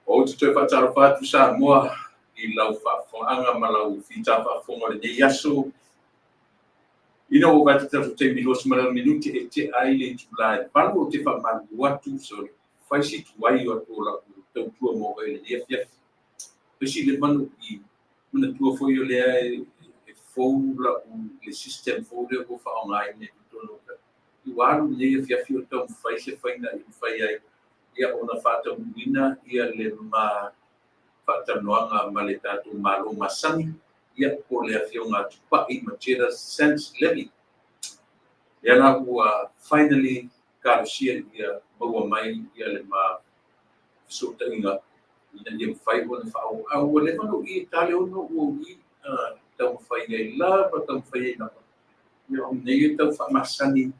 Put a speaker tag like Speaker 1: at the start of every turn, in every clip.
Speaker 1: Ou te toe faatalofa atu Samoa i lau faafofogaaga ma lau fita faafofoga o lenei aso. Ina ua vaai atu tatou taimi 28 minute e tea ai le itula e 8, ou te faamalulu atu, sorry, fai si tuai o atu o lau tautua mo oe i lenei afiafi. Fai si leva ona i manatua foi o lea e fou lau le system fou lea ua faaaogaina i totonu o ka ua alu lenei afiafi o taumafai se faiga i mafai ai ia ona faataunuuina ia le ma faatalanoaga ma le tatou Malo masani, ia po o le Afioga a Tupai Matera Sands Levy. Lea la ua finally talosia ia maua mai ia le ma fesootaiga ina ia mafai ona faaoo. A ua leva ona ui ta le ono ua ui taumafai ai lava, taumafai ai lava. Ia o nei e tau faamasani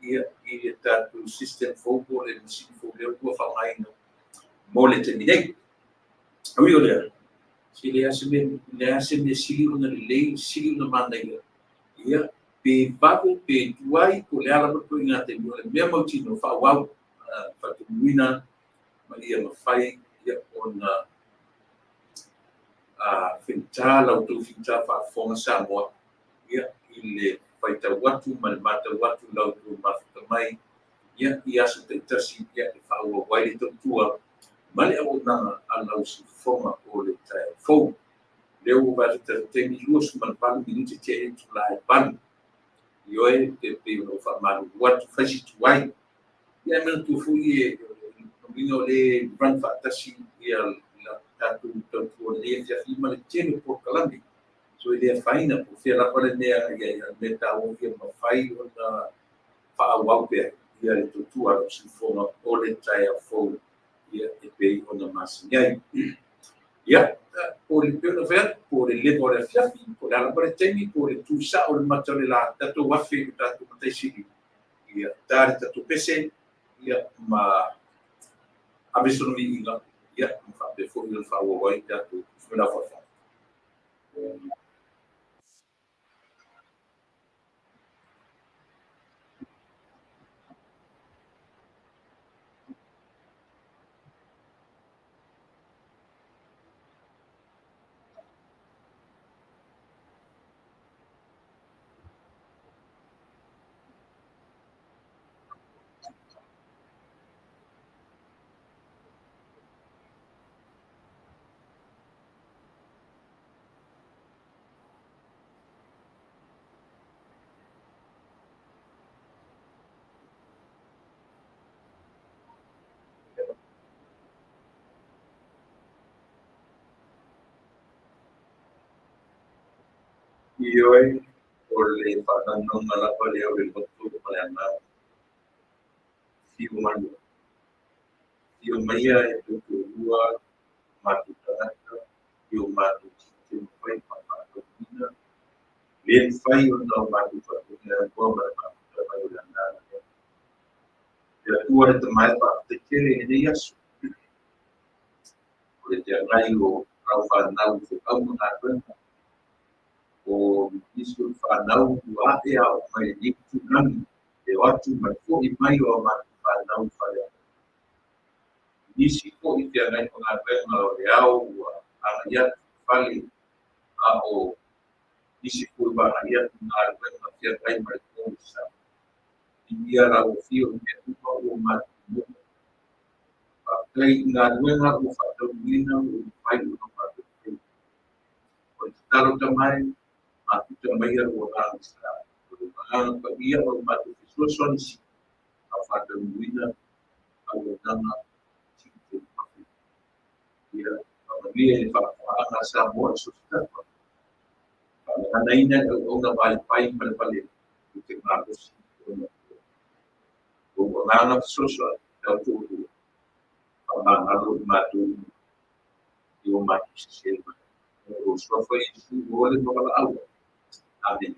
Speaker 1: ia i le tatou system fou po o le masini fou lea ua faaaogaina mo le taimi nei. Ui o lea, se leai se mea, leai se mea sili ona lelei, sili ona manaia, ia, pe vave, pe tuai, po o le a lava le ituaiga taimi, o le mea mautino, faaauau, faatumuina ma ia mafai ia ona faigata la outou fita faafofoga Samoa, ia, i le faitau atu ma le matau atu i la outou mafuta mai, ia, i aso taitasi, ia, e faaauau ai le tautua ma le auaunaga a lau siufofoga o le taeao fou. Lea ua vaai atu tatou taimi 28 minute tea ai le itula e 8. Ioe, e pei ona ou faamalulu atu, fai si tuai. Ia e manatua foi e o uiga o le run faatasi ia la tatou tautua o lenei afiafi ma le tele o polokalame. So e le afaina po o fea lava le mea ia ia le mea taua ia mafai ona faaauau pea ia le tautua a lau siufofoga o le taeao fou ia e pei ona masani ai. Ia, po o le pei ona fai atu, po o le leva o le afiafi, po o le a lava le taimi, po o le tu sao o le mata o le la, tatou afe i lo tatou Matai Sili, ia ta le tatou pese, ia ma ave sona viiga, ia ma faapea foi ona faaauau ai tatou felafolafoaiga. Ioe, o le faanaunauna lava lea o le loto ma le agaga. Afio mai, afio maia e tautoalua matou tagata i o matou tiute ma faiva faataunuuina. E le mafai ona o matou faatonuina ma le mafuta mai o le agaga lea. Le Atua le Tama e, faafetai tele i lenei aso. O le feagai o lau fanau i feau ma galuega. O nisi o fanau ua ae ao mai lenei itulagi, e o atu ma le fo'i mai o a matou fanau i faleaoga. Nisi foi feagai ma galuega o le ao ua agai atu i fale, a o nisi foi ua agai atu i galuega feagai ma le po sa. Viia lau afio i mea uma ua matou maua. Faafetai i galuega ua faataunuuina ua mafai ona matou faia. O le tatalo Tama e, mafuta maia lou agaga sa. O le agaga paia o le matou fesoasoani sili a faataunuuina auaunaga tiute mafi. Ia, faamanuia i le faafofogaaga a Samoa i so o se tafa. Faamaganaina le auauna vaipai ma le vale o te malosi ona o agaga fesoasoani tautoalua. Faamagalo i matou i o matou sese mai. O suafa Iesu ua ole ma valaau. Amene.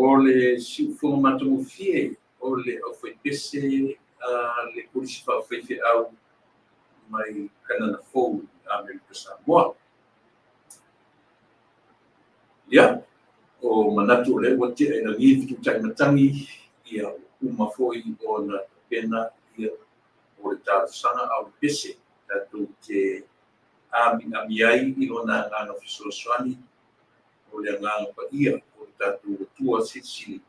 Speaker 1: O le siufofoga matagofie o le aufaipese a le Kolisi Faafaifeau mai Kanana Fou i Amerika Samoa. Ia, o manatu o lea ua tea i lagi fetutai matagi, ia ua uma foi ona tapena ia o le talosaga a o le pese tatou te amiami ai i lona agaga fesoasoani, o le agaga paia o le tatou Atua Silisili.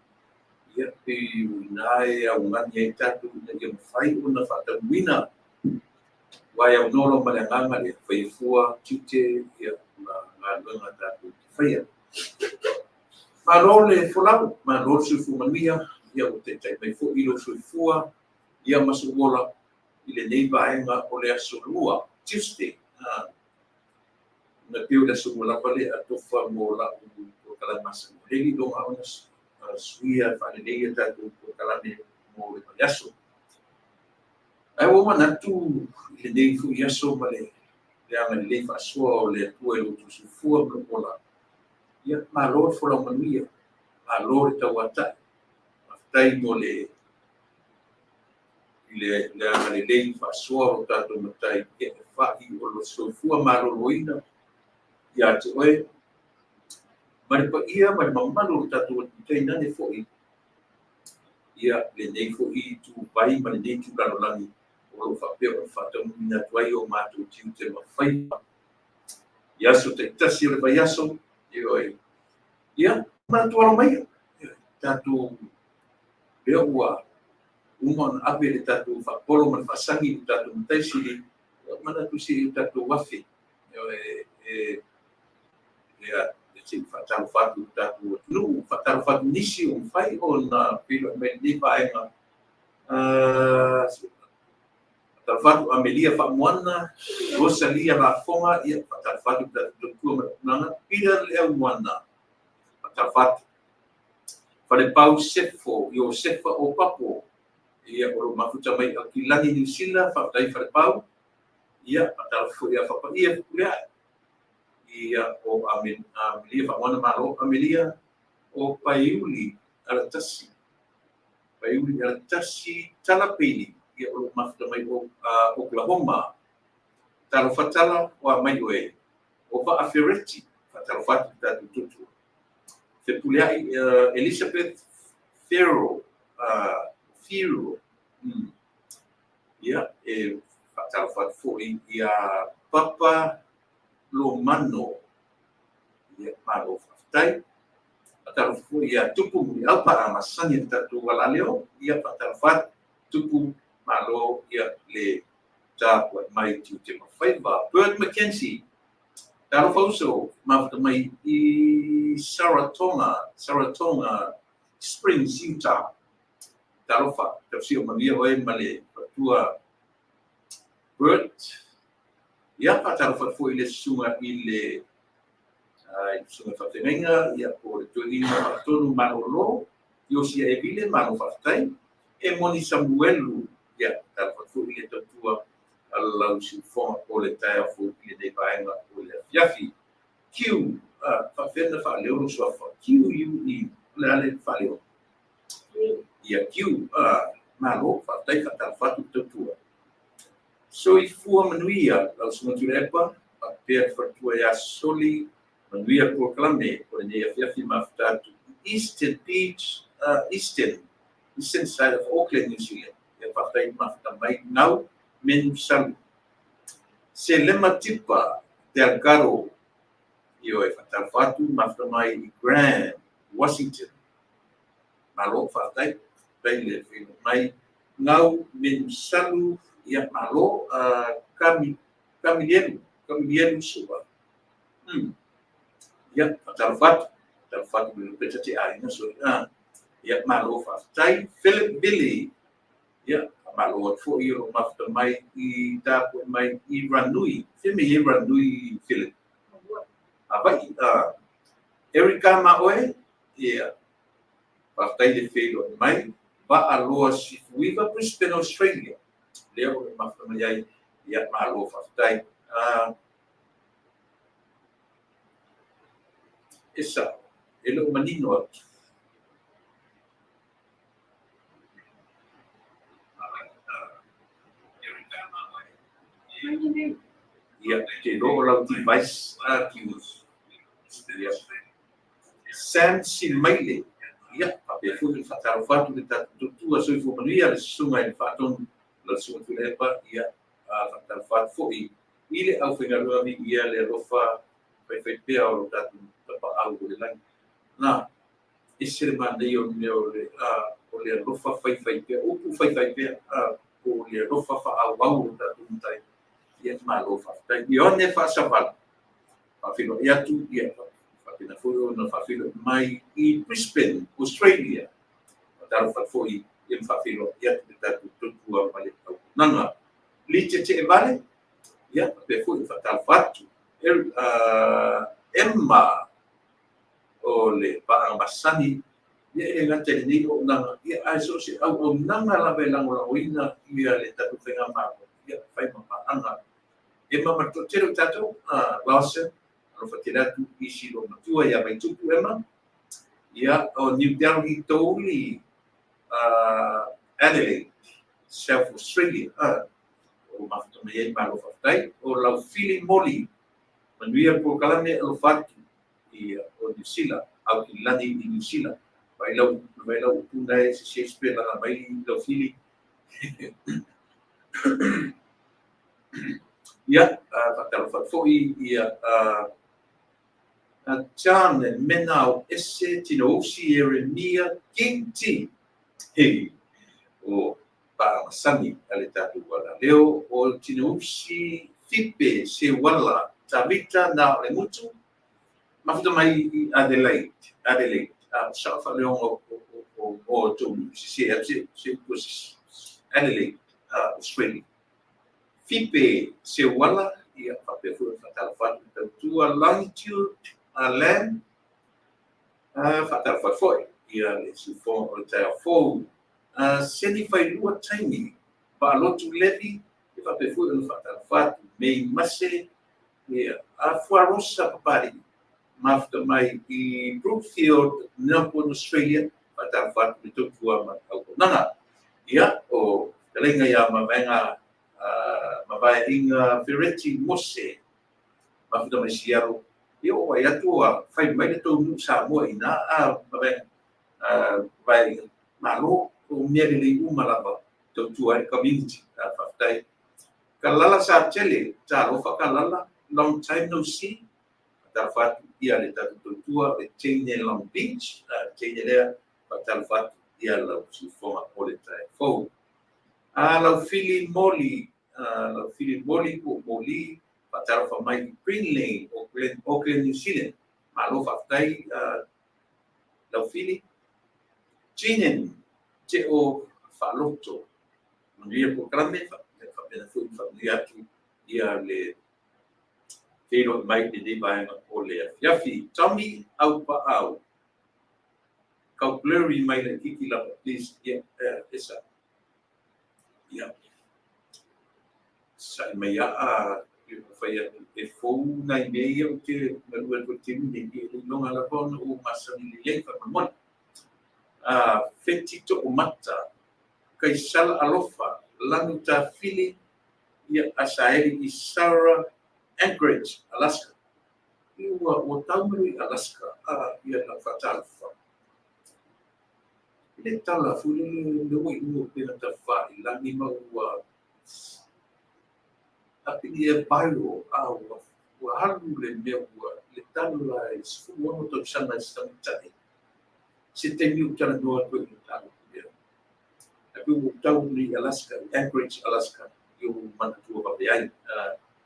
Speaker 1: Ia, pei o ina e augani ai tatou ina ia mafai ona faataunuuina, aua e aunoa loa ma le agaga lea, faia fua tiute ia ma galuega tatou te faia. Malo le folau, malo le soifua manuia, ia ua taitai mai foi i lou soifua ia ma sou ola i lenei vaega o le aso Lua, Tuesday. Na pei o le aso Lua lava lea atofa mo lau polokalame masani o heli loga ona suia faalelei a tatou polokalame mo le vaiaso. Ae ua manatu i lenei foi aso ma le agalelei faasoa o le Atua i lo outou soifua ma lou ola, ia, malo le folau manuia, malo le tauatai. Faafetai mo le i le agalelei faasoa o lo tatou Matai, ia e fa'i o le soifua maloloina ia te oe ma le paia ma le mamalu o lo tatou atunuu, tainane foi ia lenei foi ituvai ma lenei itu lalolagi o lo o faapea ona faataunuuina atu ai o matou tiute ma faiva i aso taitasi o le vaiaso. Ioe. Ia, manatu alo maia, tatou lea ua uma ona ave le tatou faapolo ma le faasagi i le tatou Matai Sili, manatu se i o tatou afe, ioe, e se i faatalofa atu i le tatou atunuu, faatalofa atu nisi o mafai ona feiloai mai i lenei vaega. Faatalofa atu Amelia Faamoana, Rosalia Lafoga, ia faatalofa atu i le tatou tautua ma le auaunaga, Peter Leaumoana, faatalofa atu. Falepau Sefo, Iosefa Opapo, ia o lo o mafuta mai i Aukilani, Niu Sila, faafetai Falepau. Ia faatalofa foi ia Fapaia Fepuleai, ia o Amelia Faamoana Malo, Amelia o Paiuli Alatasi, Paiuli Alatasi Talapeili, ia o lo o mafuta mai o Oklahoma. Talofa tala, o a mai oe, o Vaa Fereti, faatalofa atu i le tatou tautua. Fepuleai Elizabeth Fero, Fero, Ia, e faatalofa atu foi ia Papa Lomano. Ia, malo faafetai. Faatalofa foi ia Tupu Muliaupa, a masani le tatou alaleo. Ia, faatalofa atu Tupu, malo ia le tapuai mai tiute ma faiva. Bert McKenzie, talofa uso, mafuta mai i Saratoga, Saratoga Springs, Utah. Talofa, tausia o manuia oe ma le faletua Bert. Ia, faatalofa atu foi i le susuga i le susuga faafeagaiga, ia, po o le toeaina faatonu malolo, Iosia Evile, malo faafetai. E Moni Samuelu, ia, faatalofa atu foi i le tautua a lau siufofoga o le taeao fou i lenei vaega o le afiafi. Q, faapefea ona faaleo lou suafa? Q, U, E, o le a le faaleo? Ia, Q, malo, faafetai, faatalofa atu i le tautua. Soifua manuia lau Susuga Tuilaepa, faapea le faletua ia Soli, manuia polokalame o lenei afiafi mafuta atu i Eastern Beach, Eastern, Eastern side of Auckland, New Zealand. Ia faafetai mafuta mai Ngau Menu Salu. Selema Tipa Delgado, ioe, faatalofa atu mafuta mai i Graham, Washington. Malo, faafetai, faafetai le feiloai mai. Ngau Menu Salu, ia malo, Kami, Kamilielu, Kamilielu Su'a. Ia, faatalofa atu, faatalofa atu i le peta te aiga soi. Ia, malo, faafetai. Philip Billy, ia, faamalo atu foi o lo o mafuta mai i tapuai mai i Ranui. Fea mea i ai Ranui, Philip? Havaii. Erica ma oe, ia, faafetai le feiloai mai. Vaaloa Sifuiva, Brisbane, Australia. Lea o lo o mafuta mai ai. Ia, malo faafetai. E sao, e le o manino atu. Ia, te iloa o lau device a Kiwi. Ia. Sam Simaile. Ia, faapea foi le faatalofa atu le tatou tautua soifua manuia le susuga i le faatonu lau susuga Tuilaepa. Ia, faatalofa atu foi i le aufaigaluega viia le alofa faifaipea o lo tatou Tapaau o le lagi. Na, ese le manaia o le mea o le, o le alofa faifaipea, upu faifaipea, po o le alofa faaauau o lo tatou Matai. Ia, malo faafetai. Ioane Faasavala, faafeiloai atu, ia, faapena foi ona faafeiloai mai i Brisbane, Australia. Faatalofa atu foi, ia ma faafeiloai atu le tatou tautua ma le auaunaga. Li Teteevale, ia, faapea foi ona faatalofa atu. Emma, o le paaga masani. Ia e le gata i lenei auaunaga, ia ae so o se auaunaga lava e lagolagoina ia le tatou faigamalo, ia fai ma paaga Emma ma le toatele o tatou, Lawson, alofa tele atu i si loomatua ia Vaitupu Emma, ia o New Delhi Touli, Adelaide, South Australia, o mafuta mai ai, malo faafetai. O Laufili Moli, manuia le polokalame, alofa atu i o Niu Sila, Aukilani i Niu Sila. Vai lau, vai lau upuna e se Shakespeare laga mai Laufili. Ia, faatalofa atu foi ia John Menao Ese Tinousi Ieremia King T. Hei, o paamasani a le tatou alaleo o Tinousi Fipe Seuala Tavita na o le Gutu mafuta mai i Adelaide, Adelaide, a o sao faaleoga o tou sese atu se upu Adelaide, Australia. Fipe Seuala, ia faapea foi ona faatalofa atu i tautua Longitude Land, faatalofa atu foi ia le siufofoga o le taeao fou. Seni Failua Taimi, Vaalotu Levi, ia faapea foi ona faatalofa atu Mei Mase, ia Fuarosa Papalii, mafuta mai i Brookfield, Melbourne, Australia, faatalofa atu le tautua ma le auaunaga. Ia, o fetalaiga ia Mavaega, Mavaeaiga Fereti Mose, mafuta mai Seattle, ia ua vaai atu ua fai mai le tou nuu Samoa i ina, a Mavaega, Mavaeaiga, malo, o mea lelei uma lava tautua ai le community. Faafetai. Kalala Satele, talofa Kalala, long time no see. Faatalofa atu ia le tatou tautua le teine Long Beach, le teine lea, faatalofa atu ia lau siufofoga o le taeao fou. A lau Fili Moli, lau Fili Moli po o Moli, faatalofa mai i Green Lane, Auckland, Auckland, New Zealand. Malo faafetai lau Fili. Jinen, te o Faaloto, manuia polokalame, faapena foi ona faamanuia atu ia le feiloai mai i lenei vaega o le afiafi. Tommy Aupaau, kau blurry mai laitiiti lava please. Ia, esa. Ia. Sa'i mai aa fai atu e fou nai mea ia ou te galue atu ai i le taimi nei, e le iloga lava ona ou masani lelei faamolemole. Feti Toomata, Kaisala Alofa, Lanu Tafili, ia Asaeli i Sarah, Anchorage, Alaska. Ia ua tau mai i Alaska, a ia lau faatalofa. I le tala foi lele le ua i luga o pena tafā i lagi ma ua up in the air viral, a ua alu le mea ua le tala i 16 tausaga i se tamaitai. Se taimi ou talanoa atu ai i le mataupu lea. Ae pei ua ou tau nei i Alaska, i Anchorage, Alaska, i ou manatua vave ai,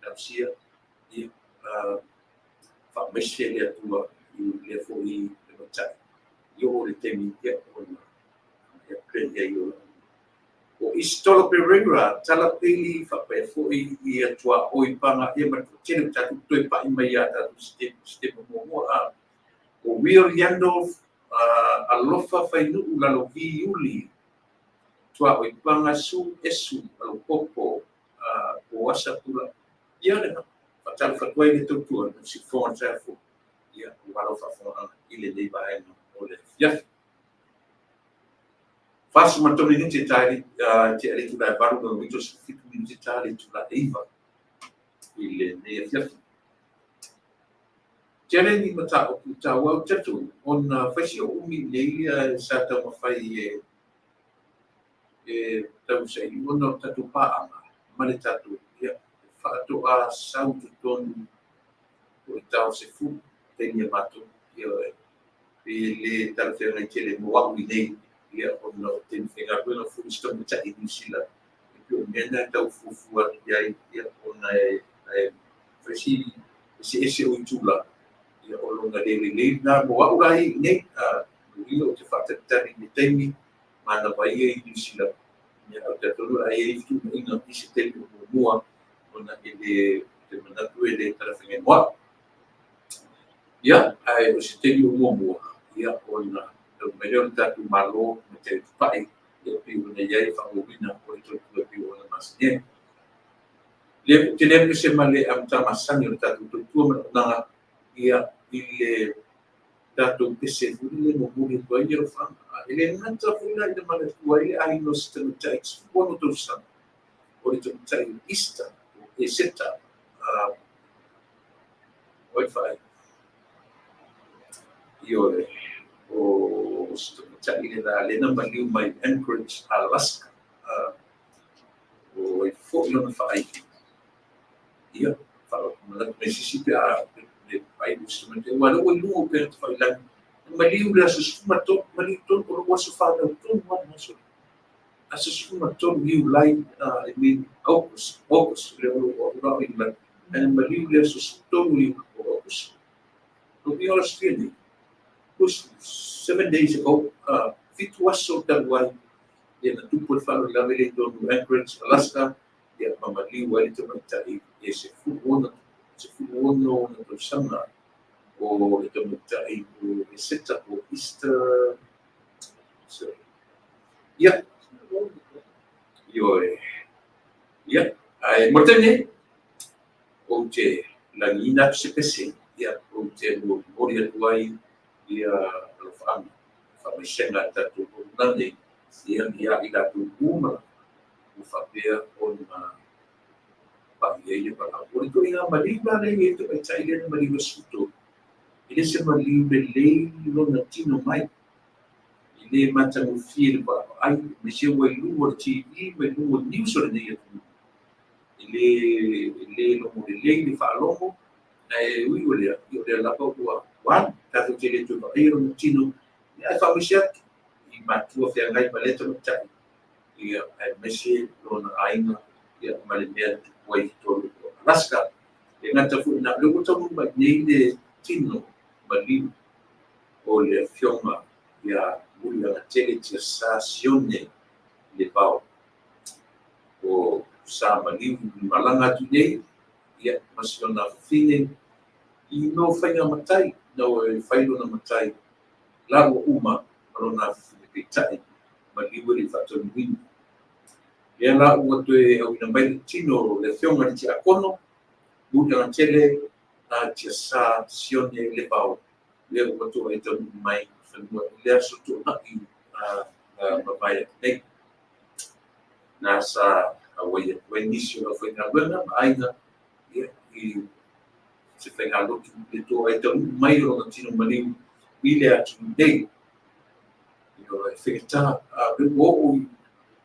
Speaker 1: talosia, ia, faamaise le Atua i lea foi tamaitai. I oo le taimi, ia, ona ia pea i ai o lau. O Isitolo Pereira, Tala Pili, faapea foi ia tuaoi paga ia ma le toatele o tatou toe pai mai ia tatou sitepa muamua. A o Will Yandolph, Alofa Fainuu Lalovi Iuli, Tuaoi Paga Su Esu Alopopo, Poasa Pula. Ia lena, faatalofa atu ai le tautua na siufofoga le taeao fou. Ia, ua lau faafofogaaga i lenei vaega o le afiafi. 43 minute e tae te ale itula e 8, lona uiga 17 minute ta le itula e 9 i lenei afiafi. Tele ni mataupu taua ou te talitonu ona fai si ou umi i nei sa taumafai e tausaili ona o le tatou paaga ma le tatou ia, faatoa sau i totonu o le tao 10 taimi a matou ia, e le talafeagai tele mo au i nei ia ona o taimi faigaluega foi si tamaitai i Niu Sila e pei o mea na e tau fuafua atu i ai ia ona e fai si eseese o itula ia o lona le lelei lena mo au la i nei uiga ou te faatalitali i le taimi manava ia i Niu Sila ia ou te talitonu o le a i ai fetuunaiga i se taimi o muamua ona e le te manatu e le talafeagai mo au. Ia, ae o se taimi o muamua, ia, ona Faataunuu mai lea o le tatou Malo ma te tupai ia pei ona i ai le faamauina o le tautua e pei ona masani ai. Lea ou te le pese ma le amataga masani o le tatou tautua ma le auaunaga ia i le tatou pese foi lele e momoli atu ai le alofaga. E le gata foi la ina manatua ai le aiga o se tamaitai 16 tausaga o le tamaitai o Easter, o Eseta, o ai faaiu? Ioe, o se tamaitai lena lea na maliu mai Anchorage, Alaska. O ai foi lona faaiu? Ia, manatu mai se isi pe a le faaiu se tamaitai. Aua o lea ua i luga o upega tafailagi, na maliu i le aso 13, maliu tonu, o lou aso fanau tonu lava le aso lea. Aso 13 Iulai, I mean August, August, lea o lo o au Iulai, ae na maliu i le aso 13 o Aokuso. Lou aso fia nei? 7 days ago, 7 aso talu ai, ia na tupu le faalavelave lea i totonu o Anchorage, Alaska, ia ma maliu ai le tamaitai e 16 ona tausaga o le tamaitai o Eseta o Easter. So, ia, ioe, ia, ae mo le taimi nei, ou te lagiina atu se pese, ia, ou te molimoli atu ai ia alofaaga faamaisega a tatou auaunaga nei, ia, ia i latou uma ua faapea ona pai ai le valaau. O le ituaiga maliu la lea e i ai le tamaitai lea na maliu aso 13, e le se maliu lelei lona tino mai, e le matagofie i le vaavaai, aemaise ua i luga o le TV ma i luga o news o lenei atunuu. E le logo lelei le faalogo, ae ui o lea, o lea lava ua alu, tatou te le toe vaaia lona tino, ae faamaise atu i matua feagai ma lea tamaitai, ia, aemaise lona aiga, ia, ma le mea na tupu ai i totonu o Alaska. E gata foi na o lea ua taunuu mai nei le tino maliu o le afioga ia Muliagatele Tiasa Sione Levao o sa maliu i malaga atu nei, ia, ma si ona fafine i no faiga matai, na e fai lona matai lalo uma ma lona fafine, peitai maliu e le i faataunuuina. Lea la ua toe auina mai le tino o le afioga i le tiakono Muliagatele a Tiasa Sione Levao, lea ua toe taunuu mai i fanua i le aso Toonai a mavae atu nei. Na sa auai atu ai nisi o le aufaigaluega ma aiga, ia, i se faigalotu le toai taunuu mai o lona tino maliu i le atunuu nei. E faigata, a o lea ua oo i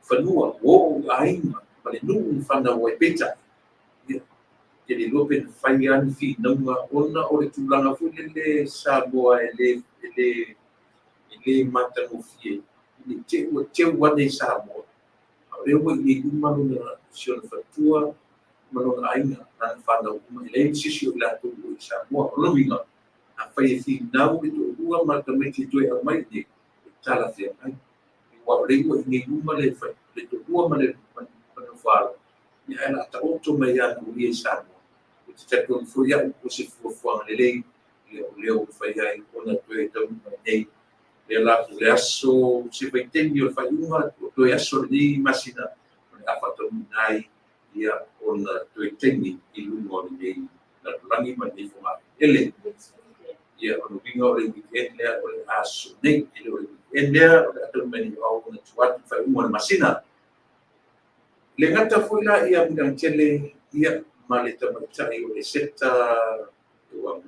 Speaker 1: fanua, ua oo i aiga ma le nuu na fanau ai, peitai, ia, te le iloa pe na fai lava ni finauga ona o le tulaga foi lele Samoa e le matagofie i le te ua teu ane i Samoa. A o lea ua i inei uma lona si ona faletua ma lona aiga, lana fanau uma, e leai se isi o i latou ua i Samoa. O lona uiga, afai e finau le toalua ma le tamaiti e toe aumai i nei, e talafeagai. Aua o lea ua i inei uma le toalua ma le nofo-alo, ia, ae o le a taoto mai ia ia i Samoa. Ou te talitonu foi au o se fuafuaga lelei, ia, o lea ua fai ai ona toe taunuu mai nei. Lea la po le aso se vaitaimi o le faaiuga o toe aso lenei masina o le a faataunuuina ai, ia, ona toe taimi i luga o lenei lalolagi ma lenei fogaele. Ia, o le uiga o le weekend lea o le aso nei, e le o le weekend lea o le a taunuu mai nei au ona tuu atu i faaiuga o le masina. Le gata foi la ia Muliagatele, ia, ma le tamaitai o Eseta ua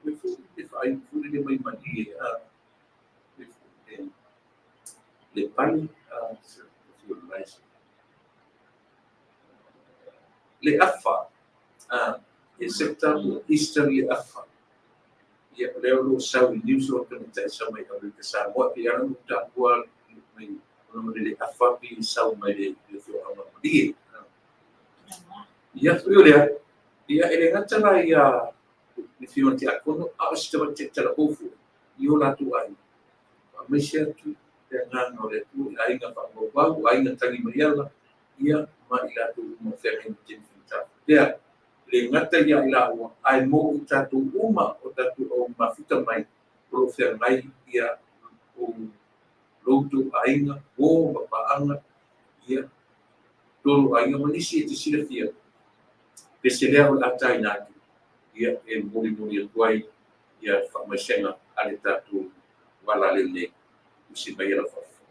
Speaker 1: le foi le faaiu foi le mai malie a le le pale a le afa a Eseta o Easter le afa. Ia, o lea o lo o sau i news o tamaitai sau mai Amerika Samoa pe ala no taua mai ona le afa pe sau mai le afioaga malie. Ia, ui o lea, ia, e le gata la ia le afioga tiakono, a o se tamaitai talavou foi i o latou aiga. Faamaise atu le agaga o le Atua i aiga faamaumau, aiga tagi mai ala, ia, ma i latou uma o feagai ma taimi faigata. Lea, le gata ia i laua, ae mo i tatou uma o tatou au mafuta mai o lo o feagai ia o tatou lo outou aiga, uo ma paaga, ia, totonu o aiga ma nisi e te silafia, pese lea o le a taina atu, ia, e molimoli atu ai ia faamaisega a le tatou valaleu nei. Tusi mai e lau faafofoga.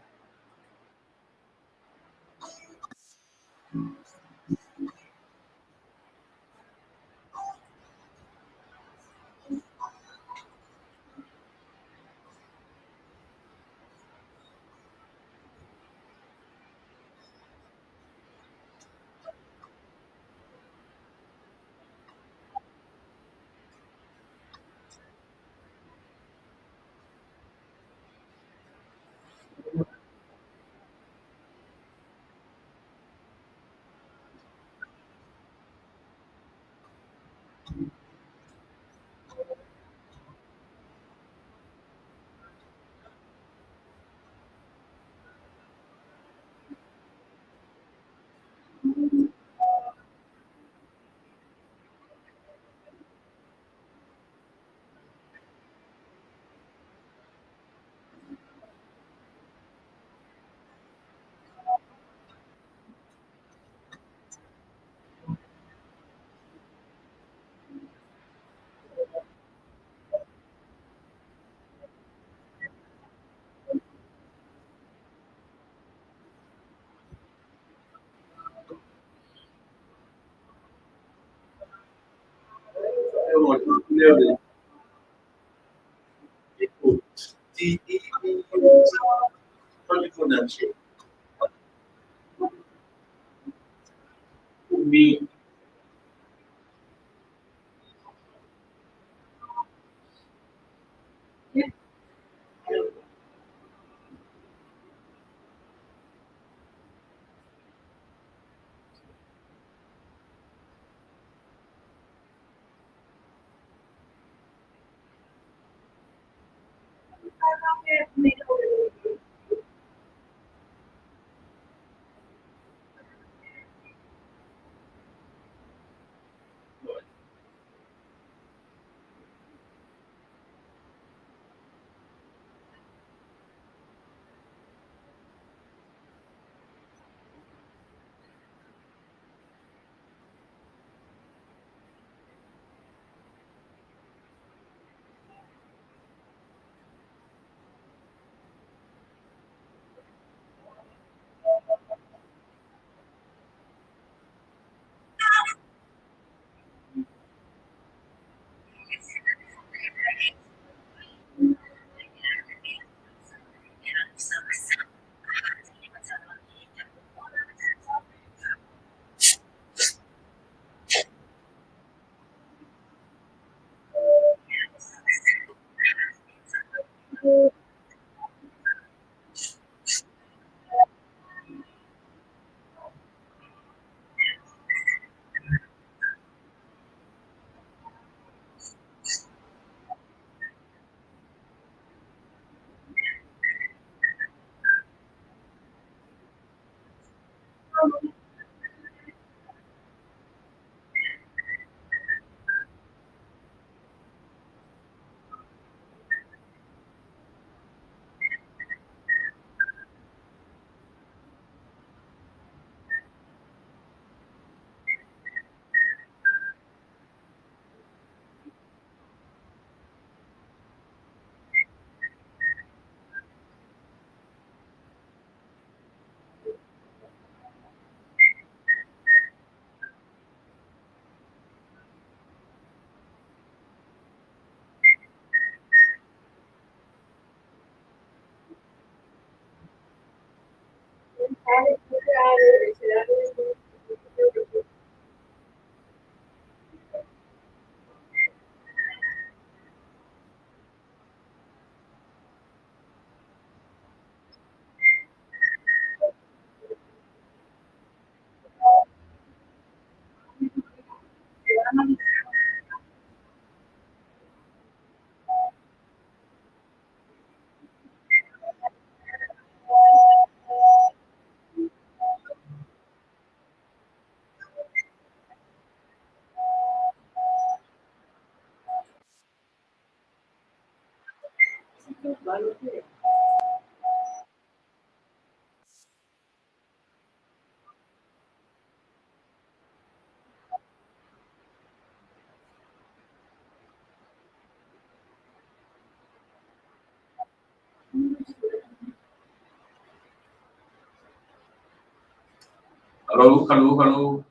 Speaker 1: Hello, hello, hello.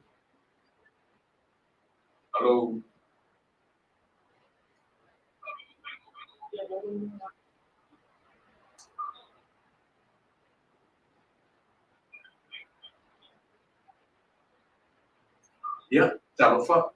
Speaker 1: Hello. Ia, talofa.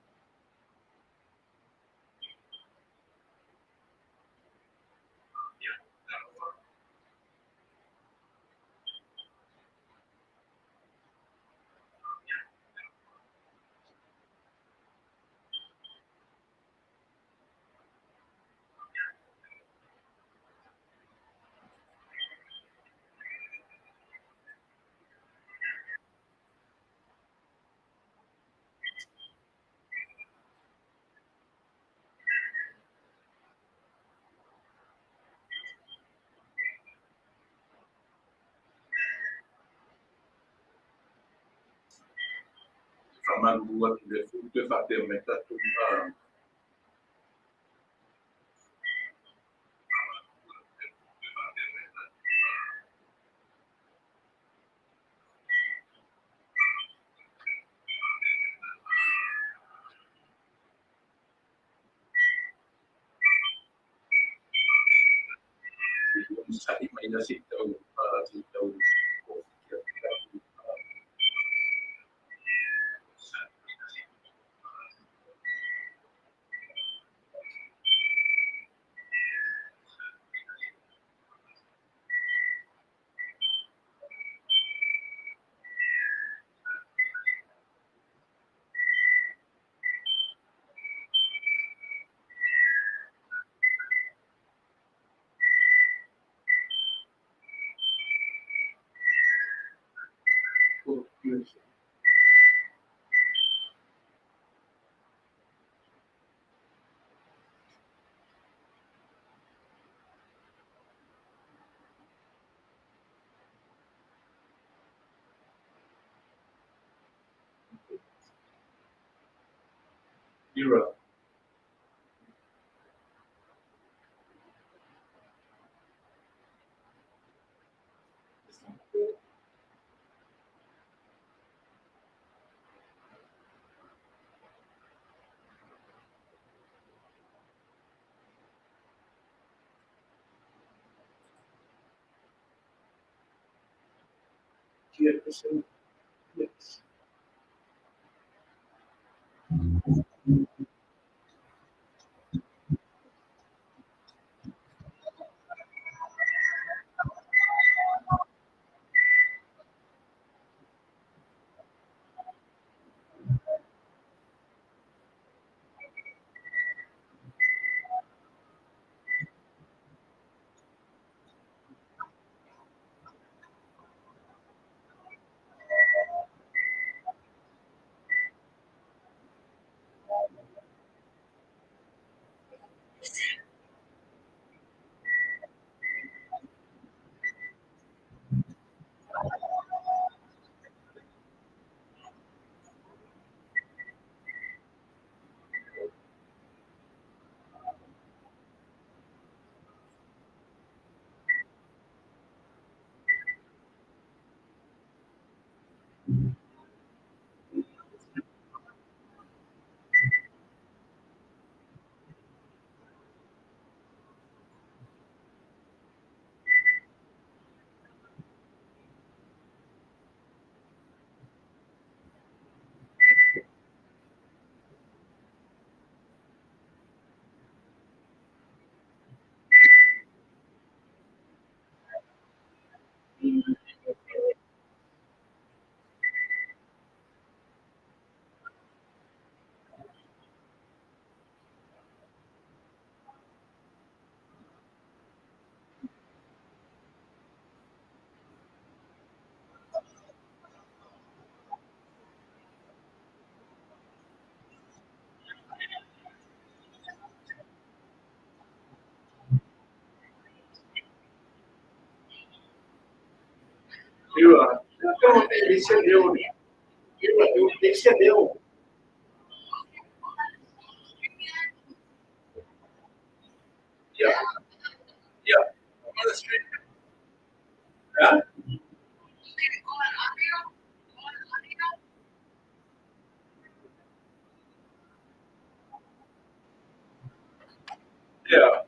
Speaker 1: Faamalulu atu i le Atua toe faapea mai tatou onosai mai la se i tau se i tau Era. Yes. Era. Ele cedeu. Yeah. Yeah. On the street. Yeah. Yeah.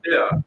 Speaker 1: Yeah.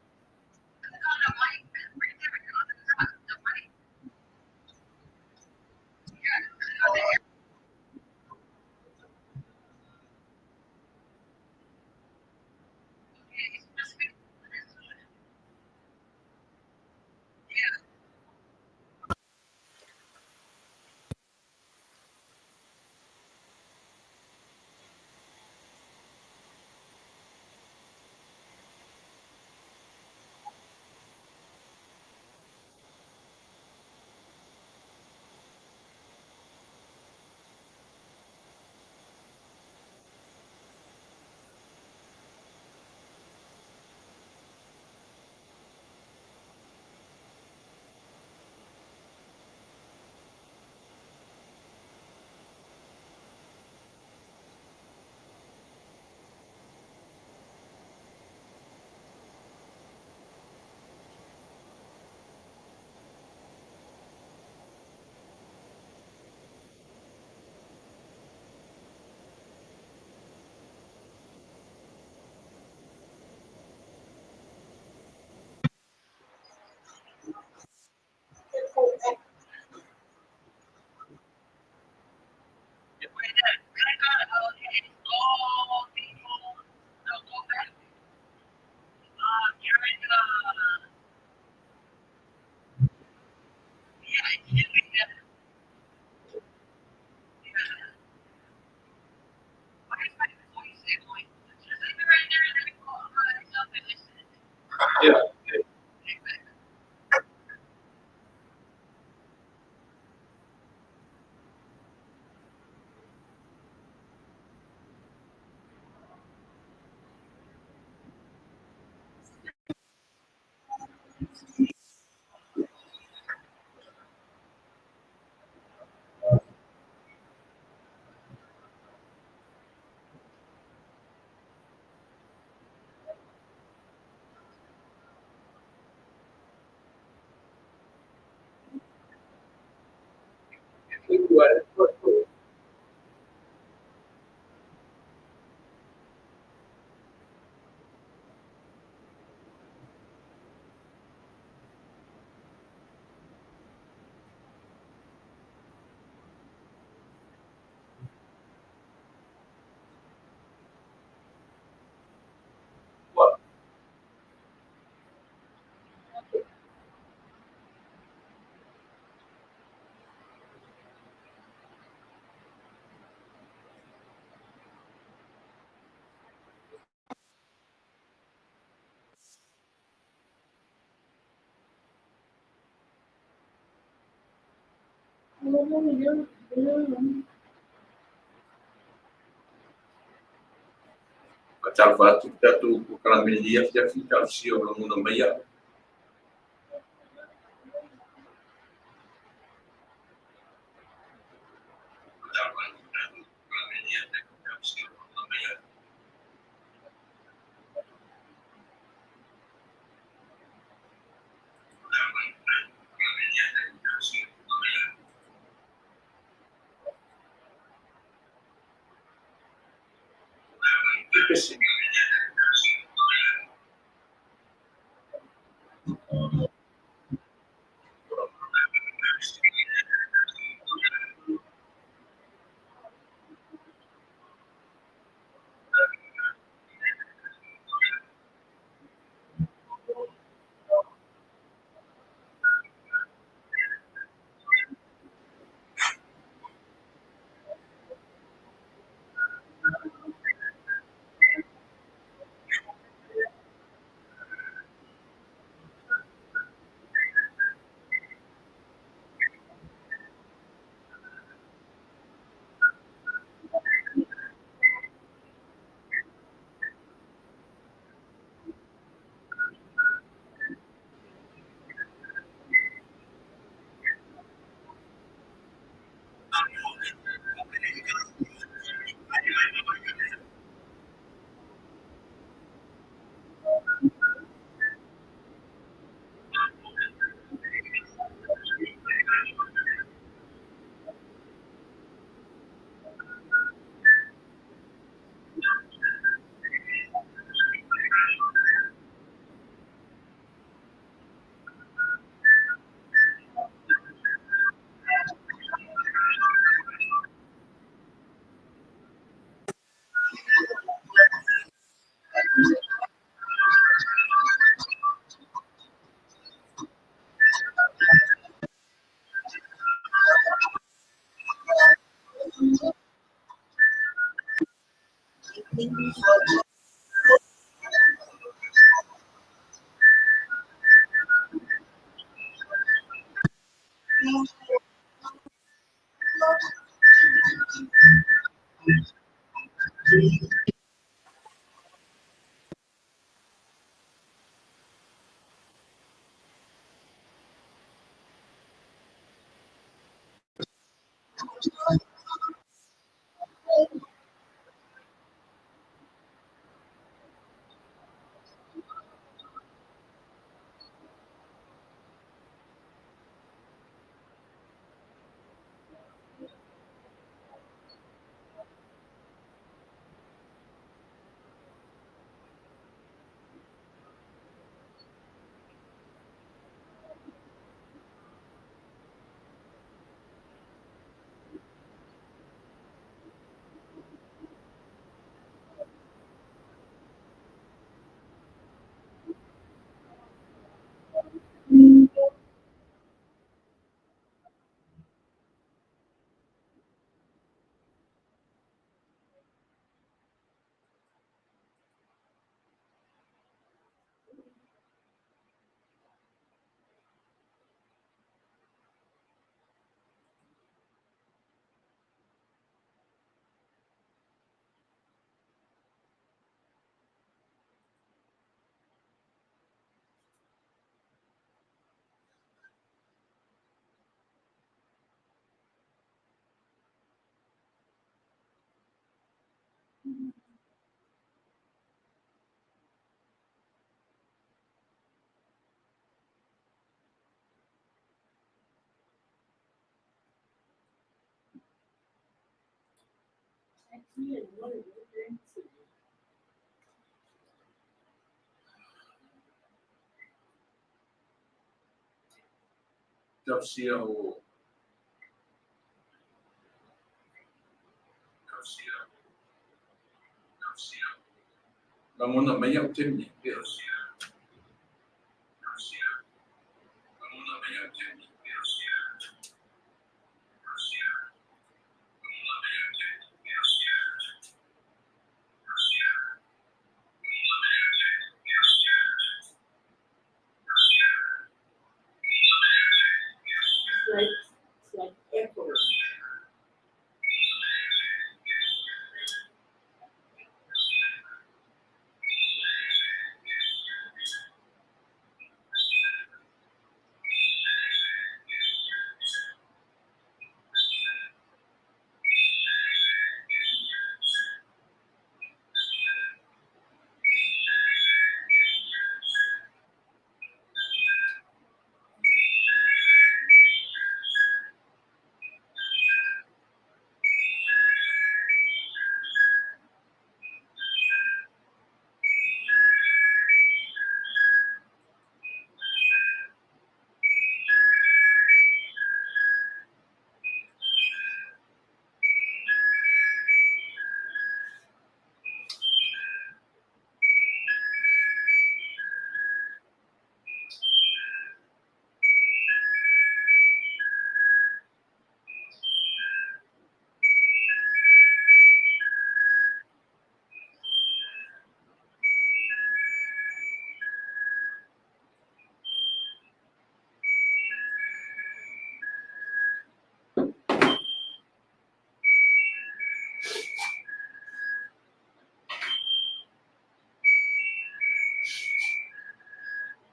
Speaker 1: Yeah. Faatalofa atu i le tatou polokalame i lenei afiafi, talosia o lagona mai au. WCO lagona mai au taimi.